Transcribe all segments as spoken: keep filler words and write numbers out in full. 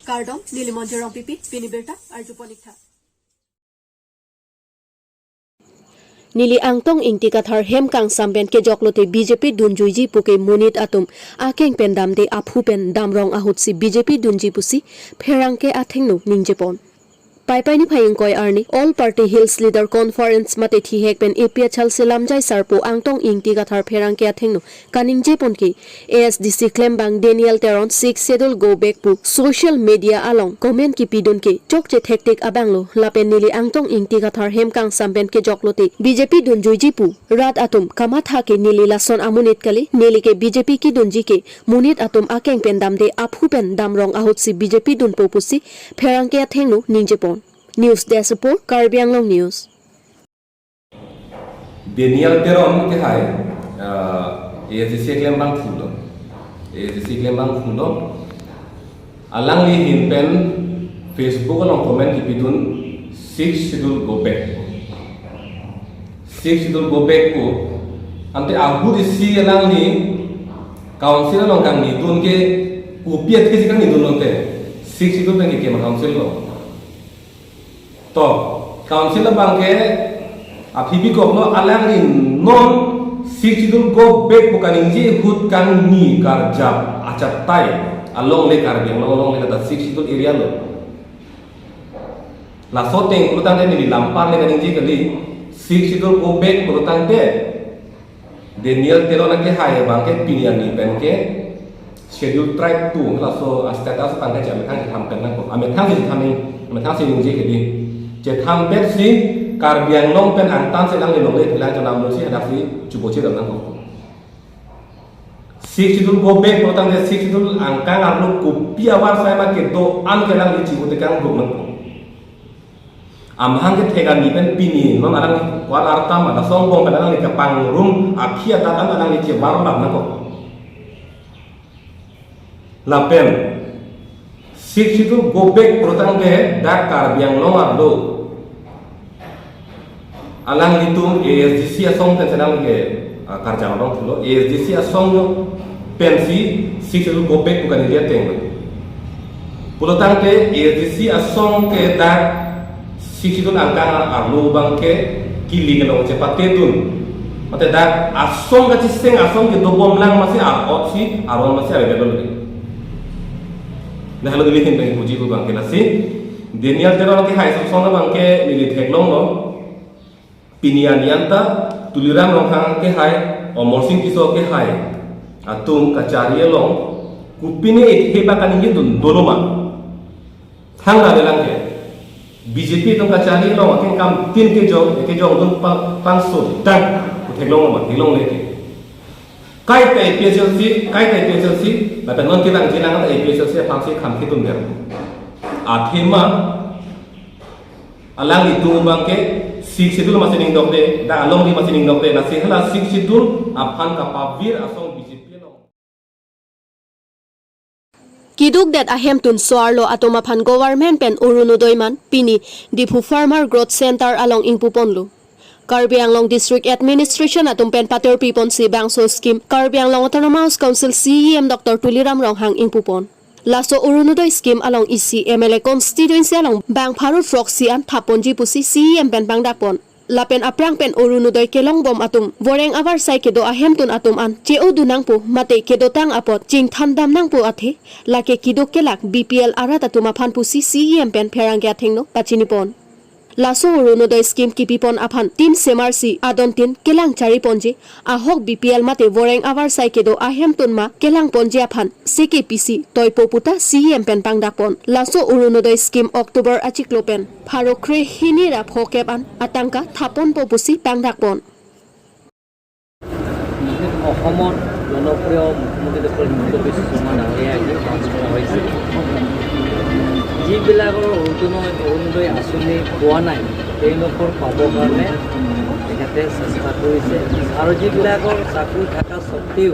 Kardom, neli Monjir Rongpipi, pini birta arjupon ik tha. Neli Angtong Ingti Kathar hem kangsam pen kejok lote B J P dunjuiji puke monit atum akeng pen damde aphu pen damrong ahutsi B J P dunji pusi pherangke athengno ningjepon. Paipai niphai ingkoi arni All Party Hills Leader Conference mate thihek pen A P H L C lamjai sarpo Angtong Ingti Kathar pherangke athengno kaningjepon ke A S D C klembang Daniel Teron Sixth Schedule go back pu social media along comment kipidun ke chokche thektik abanglo, lapen neli Angtong Ingti Kathar hem kangsam pen kejok lote B J P dunjuiji pu rat atum kamatha ke neli lason amonit kali, neli ke B J P kedunji ke monit atum akeng pen damde aphu pen damrong ahutsi B J P dunpo pusi pherangke athengno ningjepon. News Desk Report, Karbi Anglong News. Daniel Teron ke hai, ah, A S D C klembang pulo. A S D C klembang pulo. Alangli ahin pen Facebook along comment kipidun Sixth Schedule go back. Sixth Schedule go back pu. Ante ahut isi alangli council along kangnidun ke kopi athe si kangnidun lote. Sixth Schedule pen kekim council along. To, council abangke aphi bikoklo, alangli non Sixth Schedule go back pu kaningje ahut kangni karjap achatai alongle, Karbi Anglong alongle ladak Sixth Schedule area lo. Laso ateng pulotangte neli lampar le kaningje kali, Sixth Schedule go back pulotangte Daniel Teron akehai abangke pini arni pen ke Schedule Tribe two, laso a-status abangke amethang chetham pen nangkok. Amethang si chetham ni, amethang si ningje kali. Chetham pen si Karbi Anglong pen angtan si alangli longle, lang chonam lo si hadak si chubochi dam nangkok. Sixth Schedule go back pulotangte Sixth Schedule angkang arlo kopi avarsai ma kedo-an ke alangli chibu tekang duk nangkok. Amahang kethek arni pen pini non alangli kwal artam ada songbong pen alangli kepangrum akhi adat an alangli chebar lap nangkok. Lapen Sixth Schedule go back pulotangte dak Karbi Anglong arlo alanglitum A S D C asong pen si alangli ke, ah, karjang along pulo, A S D C asong pensi Sixth Schedule go back pu kaningje ateng lo. Pulotangte A S D C asong ke dak Sixth Schedule angkang arlo abangke kili kelong chepatedun. Mate dak asong kachiseng asong kedobom lang masi ar-ot si aron masi available. Dah lo neli ahin pen puji pu abangke lasi. Daniel Teron akehai asong abangke neli theklonglo. Pini arni anta Tuliram Ronghang akehai, Amarsing Tisso akehai atum kachari along kopine itheba kaningjidun dolo ma? Thangra avelang ke. B J P atum kachari along akengkam tin kejong, kejongdun pa, pangsodang pu theklong ma, theklongle ke. Kaita A P H L C, kaita A P H L C, lapen non ketang jilang ta A P H L C aphan si kham ketun der. Athema alanglitum abangke Sixth Schedule masi ning dokde, dak alongri masi ning dokde, lasi hala Sixth Schedule aphan kapavir asong B J P along. Keduk det ahemtun so-arlo atum aphan government pen Orunodoi man pini Diphu Farmer Growth Center along ingpuponlo. Karbi Anglong District Administration atum pen paterpiponsi bangso scheme Karbi Anglong Autonomous Council C E M Doctor Tuliram Ronghang ingpupon. Laso Orunodoi scheme along isi M L A constituency along bang pharo throksi an thapponji pusi C E M pen pangdakpon. Lapen aphrang pen Orunodoi kelongbom atum voreng avarsai kedo ahemtun atum an che-odun nangpo mate kedotang apot chingthandam nangpo athe lake keduk kelak B P L arat atum aphan pusi C E M pen pherangke athengno pachinipon. Laso Orunodoi scheme kipipon aphan tin semarsi adontin kelang chariponji ahok B P L mate voreng avarsai kedo ahemtun ma kelangponji aphan seke pisi toipo puta C E M pen pangdakpon. Laso Orunodoi scheme October achiklo pen pharo kre hini ra phokep an atangka thapponpo pusi pangdakpon. অসমৰ জনপ্ৰিয় মুখ্যমন্ত্ৰী ডক্টৰ হিমন্ত বিশ্ব শৰ্মা ডাঙৰীয়াই আজি ঘোষণা কৰিছে, যিবিলাকৰ অৰুণোদয়, অৰুণোদয় আঁচনি পোৱা নাই, তেওঁলোকৰ পাবৰ কাৰণে তেখেতে চেষ্টা কৰিছে আৰু যিবিলাকৰ চাকৰি থকা স্বত্বেও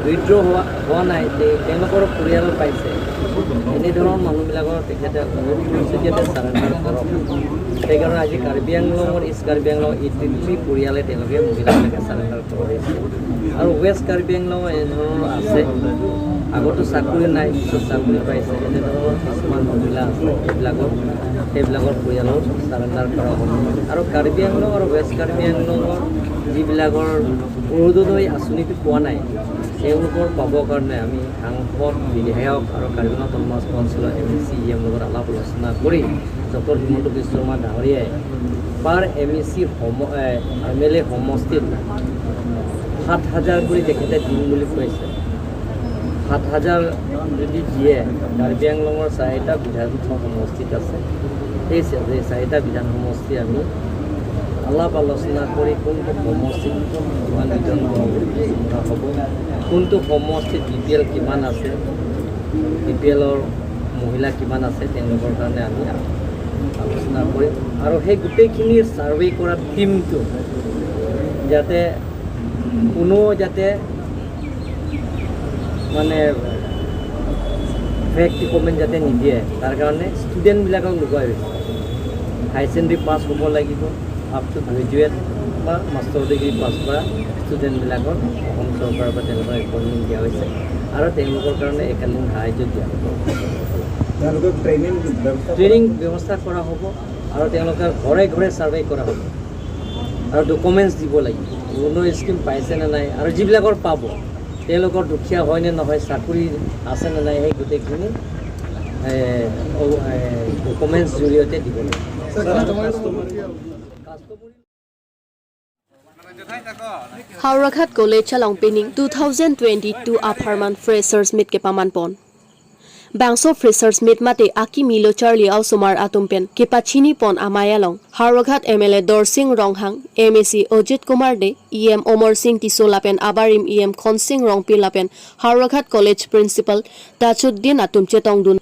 উইথড্ৰ হোৱা হোৱা নাই, তে- তেওঁলোকৰ পৰিয়ালো পাইছে। এনেধৰণৰ মানুহবিলাকৰ তেখেতে অনুৰোধ কৰিছে যে ইয়াতে চাৰেণ্ডাৰ কৰক। সেইকাৰণে আজি কাৰ্বি আংলঙৰ, ইষ্ট কাৰ্বি আংলং এই তিনিটি পৰিয়ালে তেওঁলোকে মহিলাবিলাকে চাৰেণ্ডাৰ কৰিছে। আৰু ৱেষ্ট কাৰ্বি আংলঙৰ এনেধৰণৰ আছে, আগতো চাকৰি নাই, পিছত চাকৰি পাইছে, এনেধৰণৰ কিছুমান মহিলা আছে, সেইবিলাকক সেইবিলাকৰ পৰিয়ালক চাৰেণ্ডাৰ কৰা হ'ব। আৰু কাৰ্বি আংলং আৰু ৱেষ্ট কাৰ্বি আংলঙৰ যিবিলাকৰ অৰুণোদয় আঁচনিটো পোৱা নাই, তেওঁলোকৰ পাবৰ কাৰণে আমি সাংসদ, বিধায়ক আৰু কাৰ্বি আংলং অট'নমাছ কাউন্সিলৰ M A C, E M লগত আলাপ আলোচনা কৰি ডক্টৰ হিমন্ত বিশ্ব শৰ্মা ডাঙৰীয়াই পাৰ এম এ চি সম এম এল এ সমষ্টিত সাত হাজাৰ কৰি তেখেতে দিম বুলি কৈছে। সাত হাজাৰ যদি দিয়ে, কাৰ্বি আংলঙৰ চাৰিটা বিধানসভা সমষ্টিত আছে, সেই চা- সেই চাৰিটা বিধান সমষ্টি আমি আলাপ আলোচনা কৰি কোনটো সমষ্টিত কিমান বিধান সভা হ'ব, কোনটো সমষ্টিত বি পি এল কিমান আছে, বি পি এলৰ মহিলা কিমান আছে, তেওঁলোকৰ কাৰণে আমি আলোচনা কৰিম। আৰু সেই গোটেইখিনি ছাৰ্ভে কৰা টিমটো যাতে কোনো যাতে মানে ফেক ডকুমেণ্ট যাতে নিদিয়ে, তাৰ কাৰণে ষ্টুডেণ্টবিলাকক লুকুৱাই হৈছে। হাই ছেকেণ্ডেৰী পাছ হ'ব লাগিব, আপ টু গ্ৰেজুৱেট বা মাষ্টাৰ ডিগ্ৰী পাছ কৰা ষ্টুডেণ্টবিলাকক অসম চৰকাৰৰ পৰা তেওঁলোকক এপইণ্টমেণ্ট দিয়া হৈছে আৰু তেওঁলোকৰ কাৰণে একেলগে সাহায্য দিয়া হ'ব। তেওঁলোকক ট্ৰেইনিং ব্যৱস্থা ট্ৰেইনিং ব্যৱস্থা কৰা হ'ব আৰু তেওঁলোকে ঘৰে ঘৰে ছাৰ্ভে কৰা হ'ব আৰু ডকুমেণ্টছ দিব লাগিব, অৰুণোদয় স্কিম পাইছে নে নাই আৰু যিবিলাকৰ পাব তেওঁলোকৰ দুখীয়া হয় নে নহয়, চাকৰি আছে নে নাই, সেই গোটেইখিনি এ, অ- এ, ডকুমেণ্টছ জৰিয়তে দিব লাগিব। Howraghat College along pining two thousand twenty-two apharman Freshers Meet kepaman pon. Bangso Freshers Meet mate akimi lo charli osomar atum pen kepachini pon amei along Howraghat M L A Dorsing Ronghang, M A C Ajit Kumar Dey, E M Amar Sing Tisso lapen abarim E M Khonsing Rongpi lapen Howraghat College Principal Tajuddin atum chetongdun.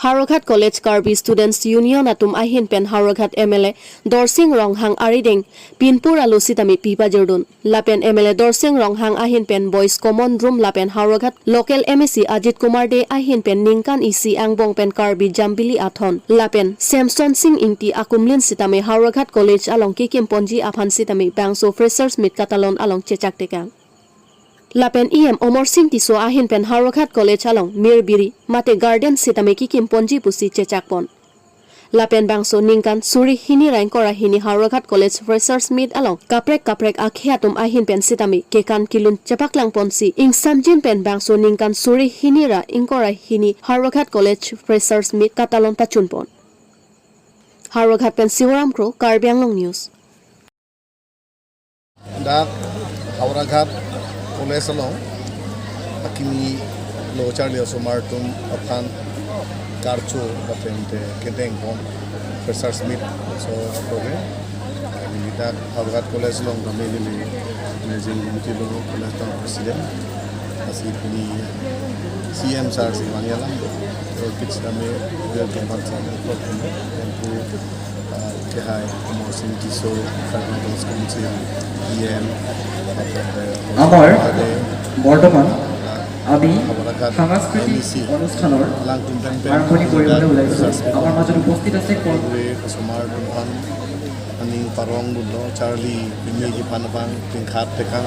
Howraghat College Karbi Students Union atum ahin pen Howraghat M L A Dorsing Ronghang arideng pinpur alo sitame pi pajirdun. Lapen M L A Dorsing Ronghang ahin pen Boys Common Room lapen Howraghat local M A C Ajit Kumar Dey ahin pen ningkan isi angbong pen Karbi Jambili Athon lapen Samson Sing Ingti akumlin sitame Howraghat College along kekim ponji aphan sitame bangso Freshers Meet katalon along chechak tekang. Lapen E M Amar Sing Tisso ahin pen Howraghat College along mir biri mate garden sitame kekim ponji pusi chechak pon. Lapen bangso ningkan suri hini ra ingkoi ra hini Howraghat College Freshers Meet along kaprek kaprek akhei atum ahin pen sitame kekan kelun chepaklang ponsi ingsamjin pen bangso ningkan suri hini ra ingkoi ra hini Howraghat College Freshers Meet katalon pachun pon. Howraghat pen Sivaram Kro, Karbi Anglong News. Dak Howraghat College along akimi lo charli osomar atum aphan karcho lapen te kedeng pon Freshers Meet so program. Neli dak Howraghat College along kami neli managing committee lo, college along president. Lasi pini C M sir si vangji alam do. So kits kami dia tempat sa ko pun dan tu, ah, kehai Amar Sing Tisso, Karbi Anglong Council, E M, আমাৰ বৰ্তমান আমি সাংস্কৃতিক অনুষ্ঠানৰ আৰম্ভণি কৰিবলৈ ওলাইছো। আমাৰ মাজত উপস্থিত আছে call- Howraghat College along aning parong dun lo charli pini ji pan abang tingkhat tekang.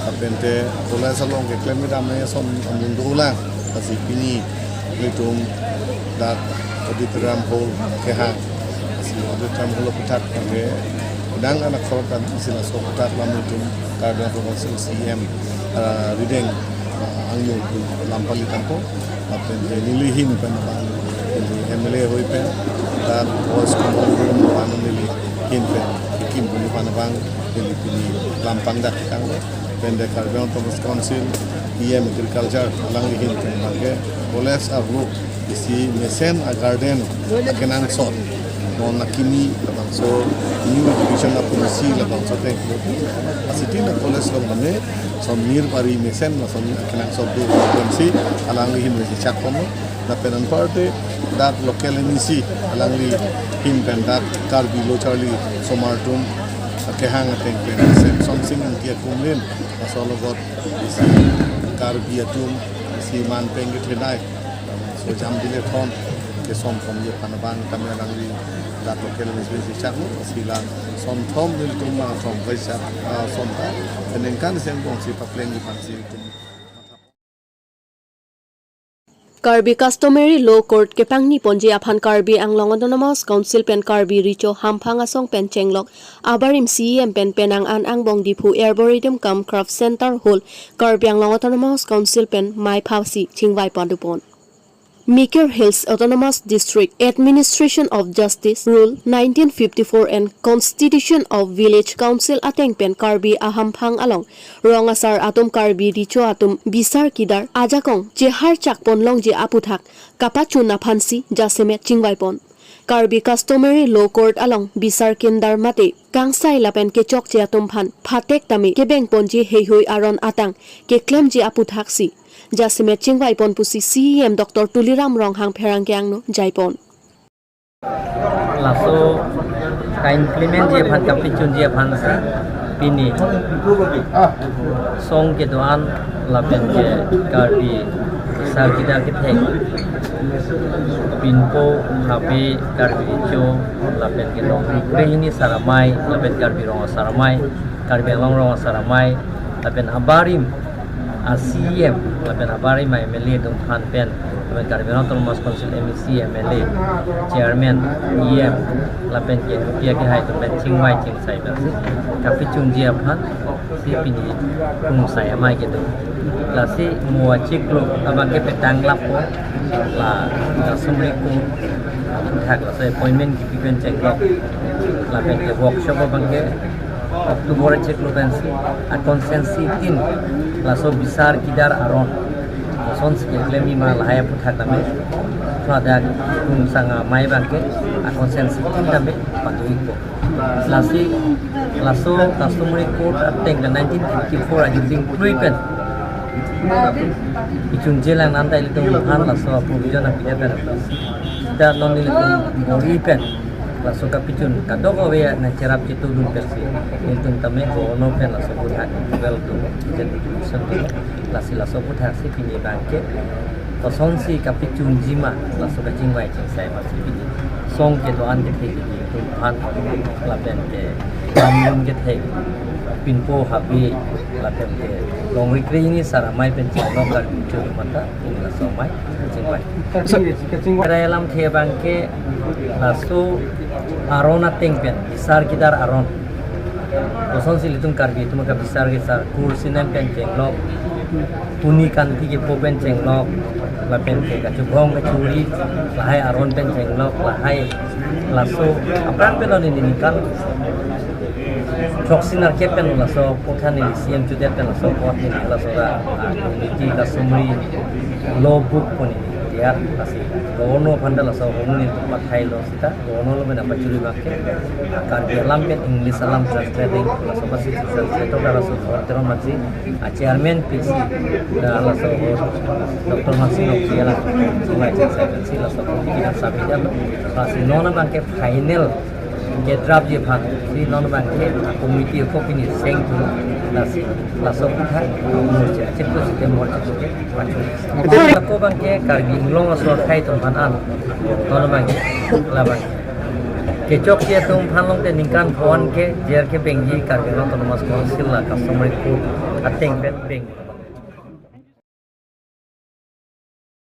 Lapen te college along keklem dam ason amun dolang. Lasi pini ilitum dak auditorium hall kehang. Lasi auditorium hall aphuthak ke dang anak khorot kan sila so aphuthak lam ilitum Karbi Anglong Council C M, ah, rideng, ah, angno lam pali tangko. Lapen te neli ahin pen abang neli M L A ahoi pen dak Boys Common Room anu neli ahin pen kekim pon ji pan abang neli pini lampang dak tanglo. Pen te Karbi Anglong Autonomous Council E M Agriculture alangli ahin pen abang ke college arlo isi mesen a garden akenangsot non akimi labangso new education a policy labangso ateng asiti na college along mane son mir bari mesen lason akenangsot do pensi alangli ahin mesen chak kono. Lapen anparte dak local M A C alangli ahin pen dak Karbi lo charli osomar atum kehang ateng pen Samson Sing Ingti akumlin laso logot isi Karbi atum si man peng kethenei, so jam dile thon, ke som thom ye pan abang kami alangli dak local management si chaklo, si lang som thom nelitum ma thom kaisa, ah, som ta, peningkan seng bong si papleng di pan si tum. Karbi Customary Law Court kepangni ponji aphan Karbi Anglong Autonomous Council pen Karbi Recho Hamphang Asong pen chenglok abarim C E M pen penang an angbong Diphu Arboretum cum Craft Center Hall, Karbi Anglong Autonomous Council pen mei phasi chingvai padopon. Mikir Hills Autonomous District Administration of Justice Rule nineteen fifty-four and Constitution of Village Council ateng pen Karbi ahamphang along rong asar atum Karbi Recho atum bisar kidar ajakong chehar chakpon longji aputhak kapachun aphansi jasemet chingvaipon. Karbi Customary Law Court along bisar kindar mate kangsai lapen kechokche atum aphan phatek tame kebengponji heihui aron atang keklemji aputhaksi jasemet chingvaipon pusi C E M Doctor Tuliram Ronghang pherangke angno jaipon. Laso ka-implement ji aphan, kapachunji aphansi pini song kedo-an lapen ke Karbi sar kidar kethek, pinpo, habe, Karbi Recho lapen ke longri krehini sar amei lapen Karbi Rong Asar Amei, Karbi Anglong Rong Asar Amei lapen abarim a-C E M lapen abarim a-M L A atum aphan pen, lapen Karbi Anglong Autonomous Council M A C, M L A, Chairman, E M, lapen ke P A kehai atum pen chingvai chingsai pensi kapachunji aphansi pini krungsai amei kedo. Lasi mo achiklo abang ke petang lapo, la, la sumri kung thak, laso appointment kipi pen chenglok, lapen ke workshop abang ke October achiklo pensi, a-constituency tin, laso bisar kidar aron kosonsi keklem-i ma lahai aputhak tame, pada krungsai amei abang ke a-constituency tin tame pado-ikpo. Lasi, laso customary court ateng ke nineteen fifty-four ajinjing krui pen ichunje lang nang ta ilitum aphan laso provision apidet pen ta non ilitum bor-i pen laso kapachun kadokave nangcherap chetudun pensi ilitum tame governor pen laso aputhak well to, lasi laso aputhaksi pini abang ke kosonsi kapachunji ma, laso kachingvai chingsai ma si pini song kedo-an kethek atum aphan lapen ke lamlun kethek, pinpo, habe lapen ke longri krehini sar amei pen chenglok Karbi Recho atum anta pini laso amei kachingvai. Kachingvai, kachingvai. Krai alamthe abang ke laso aron ateng pen, bisar kidar aron kosonsi ilitum Karbi atum kabisar kesar, kur sinem pen chenglok, puni kanthi kepo pen chenglok, lapen ke kachubong kachuri, lahai aron pen chenglok, lahai laso aphrang pen non neli ningkan throksi nerkep pen laso aphuthak neli C E M chudet pen laso apot neli laso ra, ah, niti customary law book pu neli diya, lasi governor aphan ta laso hong nelitum pathailo seta, governor lo pen apachuri abang ke Karbi alam pen English alam translating, laso apotsi translator ta laso Doctor Teron Masi, a-chairman P C, da laso Doctor Masi Nokji alam, laso apot kita sabi da, lasi non abang ke final ke draft ji aphansi non abang ke committee ko pini seng thu, lasi laso aputhak morcha, chiklo sitame morcha ke pachun. Ako abang ke Karbi Anglong aso akhei atum aphan an, non abang ke, labang ke kechokche atum aphan longte ningkan pho-an ke jer kebengji Karbi Anglong Autonomous Council la customary court ateng pen beng.